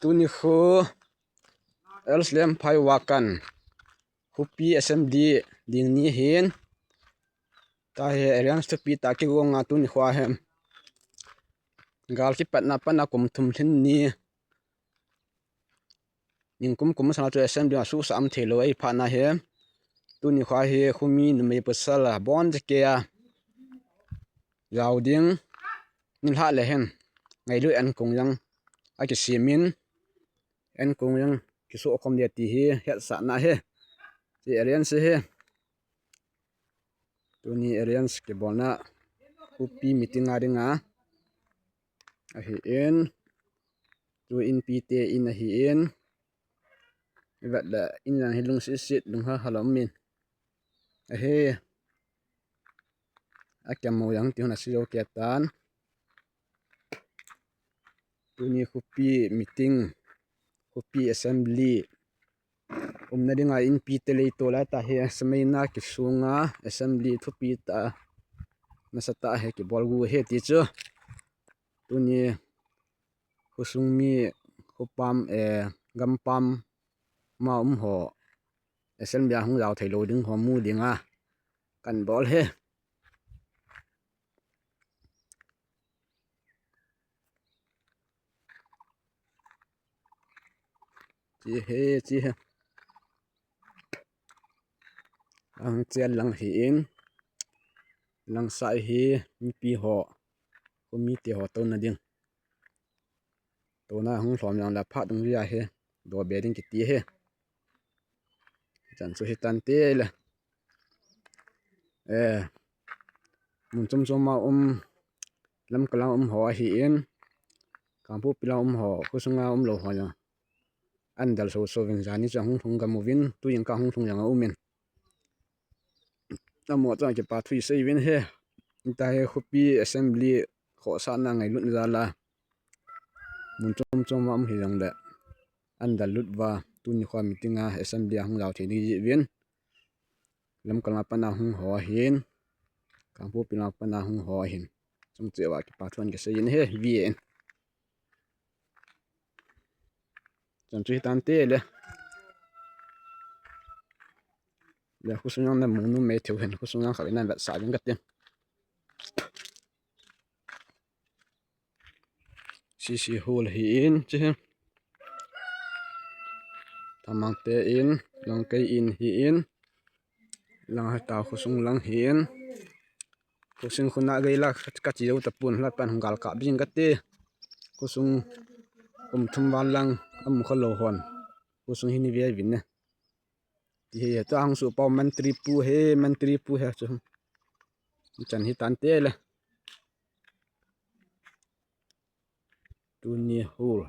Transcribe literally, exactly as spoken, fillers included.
Tuni khu L S L M phai wakan Khupi Assembly ding ni hin. Tahi alliance thupi tah kigonga tuni khua hi gal kipatna pana kum thum lhin ni. Ningkum kum masanga chu Assembly a suhsa um theilou ahi phatna hi. Tuni khua hi khumi numei pasal a bon jeke a jao ding nilhah le hin ngailut ankong jang akisimin ankong jang kisoh khom dia ti hi hetsahna hi. Ti alliance hi. Tuni alliance kibolna Khupi meeting a dinga ahin, tu inpi te in ahin, ivet le in jang hi lungsit sit lungha halom min ahi. Akemo jang ti hon asijou kei tan. Tuni Khupi meeting, Khupi Assembly umna dinga inpi te lei tolai tah hi semeina kisunga Assembly thupi tah nasatah hi kibol gu hi ti chu. Tuni khosung mi, khopam, eh, gampam ma um ho Assembly a hung jao theilou ding ho mu dinga kan bol hi. Chi hi, chi hi. Ang chial lang hi in. Lang sai hi, mipi ho. Khumi te ho tona ding. Tona hung lhom jang la phat dung ria hi. Do be ding kiti hi. Chan chu hi tan te le. Eh, mun chom chom a um, Lamka lang um ho ahin, Kangpokpi lang um ho, khosunga umlou ho jong an dal soso vin jani chu ahung lhung gam uvin, tuin ka hung lhung jong aumin. Amaho chunga kipa thu isei uvin hi. Tahi Khupi Assembly khohsahna ngailutna jal a mun chom chom a um hi jongle an dal lut uva, tuni khua meeting a Assembly a hung jao thei ding ji uvin. Lamka lang a pana hung ho ahin, Kangpokpi lang a pana hung ho ahin. Chung cheh uva kipa thu an kisei in hi, V A N. Chan chu hi tan te le. Le khosung jang na mu numei theu hin, khosung jang khat in na vetsah ding kati. C C hall hi in, chi hi. Thamang te in, Longkei in hi in. Lang ha ta khosung lang hi in. Khosung khuna gei la ka chi jou tapon la pan hung gal kap jing kati. Khosung kum thum val lang amu khalou hon. Khosung hi ni ve vin ne. Ti hi ta hung su pau mantri pu hi, mantri pu hi chu. Chan hi tan te le. Tuni hall.